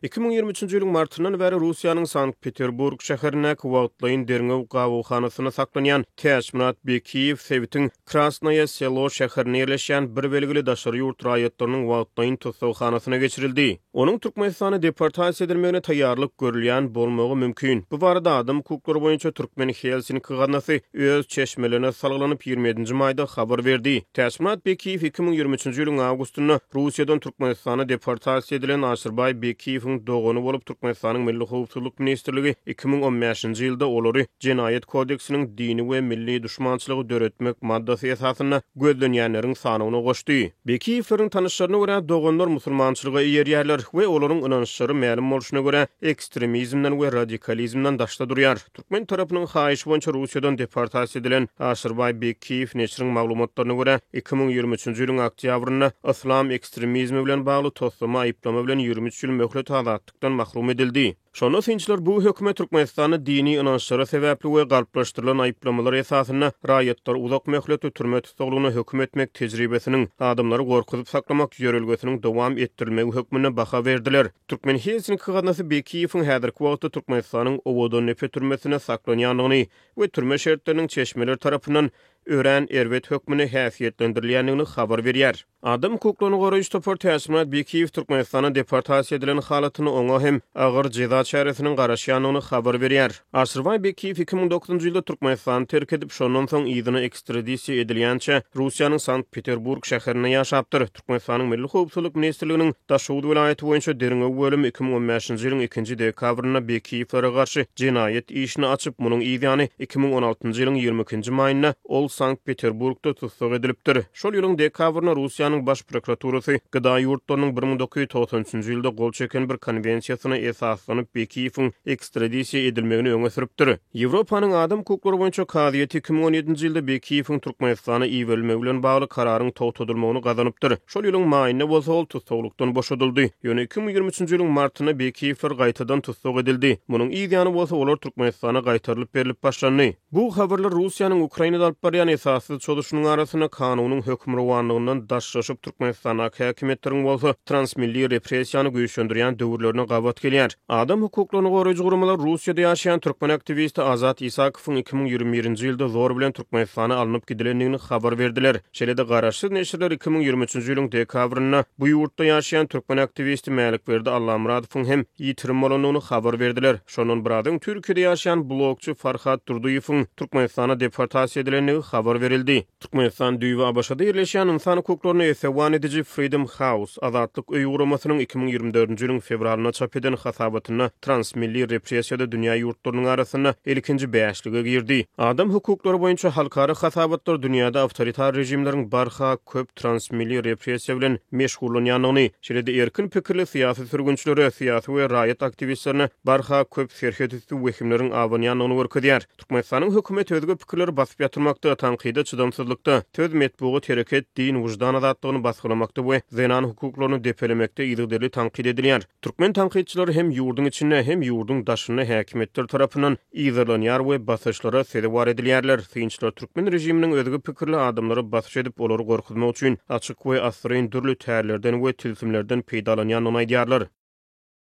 2023-nji ýylyň martyndan bäri Russiýanyň Sankt-Peterburg şäherindäki wagtlaýyn derňew gabawhanasynda saklanýan Täçmyrat Bekiýew sebitiň Krasnoýe Selo şäherinde ýerleşýän bir belgili daşary ýurt raýatlarynyň wagtlaýyn tussaghanasyna geçirildi. Onuň Türkmenistana deportasiýa edilmegine taýýarlyk görülýän bolmagy mümkin. Bu barada adam hukuklary boýunça Türkmen Helsinki gaznasy öz çeşmelerine salgylanyp, 27-nji maýda habar berdi. Täçmyrat Bekiýew 2023-nji ýylyň awgustynda Russiýadan Türkmenistana deportasiýa edilen Aşyrbaý Bekiýewiň dogany bolup, Türkmenistanyň Milli howpsuzlyk ministrligi 2015-nji ýylda olary Jenaýat kodeksiniň dini we milli duşmançylygy döretmek maddasy esasynda gözlenýänleriň sanawyna goşdy. Bekiýewleriň tanyşlaryna görä, doganlar musulmançylyga eýerýärler we olaryň ynançlary mälim bolşuna görä, ekstremizmden we radikalizmden daşda durýar. Türkmen tarapynyň haýyşy boýunça Russiýadan deportasiýa edilen Aşyrbaý Bekiýew neşiriň maglumatlaryna görä, 2023-nji ýylyň oktýabrynda yslam ekstremizmi bilen bagly toslama aýyplama bilen 23 ýyl möhlet azatlykdan mahrum edildi. Şonda synçylar bu höküme Türkmenistanda dini ynançlary sebäpli we galplaşdyrylan aýyplamalar esasynda raýatlary uzak möhletli türme tussaglygyna höküm etmek tejribesiniň, adamlary gorkuzyp saklamak ýörelgesiniň dowam etdirilmegi hökmünde baha berdiler. Türkmen Helsinki gaznasy Bekiýewiň häzirki wagtda Türkmenistanyň Owadandepe türmesinde saklanýandygyny we türme şertleriniň çeşmeler tarapyndan örän erbet hökmünde häsiýetlendirilýändigini habar berýär. Adam hukuklaryny goraýjy topar Täçmyrat Bekiýew Türkmenistana deportasiýa edilen halatynda oňa hem agyr jeza çäresiniň garaşýandygyny habar berýär. Aşyrbaý Bekiýew 2009-njy ýylda Türkmenistany terk edip, şondan soň yzyna ekstradisiýa edilýänçä Russiýanyň Sankt-Peterburg şäherinde ýaşapdyr. Türkmenistanyň Milli howpsuzlyk ministrliginiň Daşoguz welaýaty boýunça derňew bölümi 2015-nji ýylyň ikinji dekabrynda Bekiýewlere garşy jenaýat işini açyp, munuň yzýany 2016-njy ýylyň 22-nji maýynda ol Sankt-Peterburgda tussag edilipdir. Şol ýylyň dekabrynda Russiýanyň Baş prokuraturasy GDA ýurtlarynyň 1993-nji ýylda gol çeken bir konwensiýasyna esaslanyp Bekiýewiň ekstradisiýa edilmegini öňe sürüpdir. Ýewropanyň Adam hukuklary boýunça kazyýeti 2017-nji ýylda Bekiýewiň Türkmenistana iberilmegi bilen bagly kararyň togtadylmagyny gazanypdyr. Şol ýylyň maýynda bolsa ol tussaglykdan boşadyldy. Ýöne 2023-nji ýylyň martynda Bekiýewler gaýtadan tussag edildi. Munuň yz ýany bolsa olar Türkmenistana gaýtarylyp berlip başlandy. Bu habarlar Russiýanyň Ukrainada alyp barýan esassyz çozuşynyň arasynda kanunyň hökmürowanlygyndan daşlaşyp, Türkmenistandaky häkimiýetleriň bolsa transmilli repressiýany güýçlendirýän döwürlerine gabat gelýär. Adam hukuklaryny goraýjy guramalar Russiýada ýaşaýan türkmen aktiwisti Azat Isakowyň 2021-nji ýylda zor bilen Türkmenistana alnyp gidilendigini habar berdiler. Şeýle-de garaşsyz neşirler 2023-nji ýylyň dekabrynda bu ýurtda ýaşaýan türkmen aktiwisti Mälikberdi Allamyradowyň hem ýitirim bolandygyny habar berdiler. Şondan biraz öň Türkiýede ýaşaýan blogçy Farhat Durdyýewiň Türkmenistana deportasiýa edilendigi habar berildi. Türkmenistan düýbi ABŞ-da ýerleşýän ynsan hukuklaryna esewan ediji Freedom House, Azatlyk öýi guramasynyň 2024-nji ýylyň fewralynda çap eden hasabatynda transmilli repressiýada dünýä ýurtlarynyň arasynda ilkinji bäşlige girdi. Adam hukuklary boýunça halkara hasabatlar dünýäde awtoritar režimleriň barha köp transmilli repressiýa bilen meşgullanýandygyny, Şeýle-de erkin pikirli syýasy sürgünçilere, syýasy we raýat aktiwistlerine barha köp serhetüsti wehimleriň abanýandygyny görkezýär. Türkmenistanyň hökümeti özge pikirleri basyp ýatyrmakda, tankyda çydamsyzlykda, söz, metbugat, hereket, din, wyždan azatlygyny basgylamakda we zenan hukuklaryny depelemekde yzygiderli tankyt edilýär. Türkmen tankytçylary hem ýurduň içinde, hem ýurduň daşynda häkimiýetler tarapyndan yzarlanýar we basyşlara sezewar edilýärler. Synçylar türkmen režiminiň özge pikirli adamlara basyş edip, olary gorkuzmak üçin açyk we assyryn dürli tärlerden we tilsimlerden peýdalanýandygyny aýdýarlar.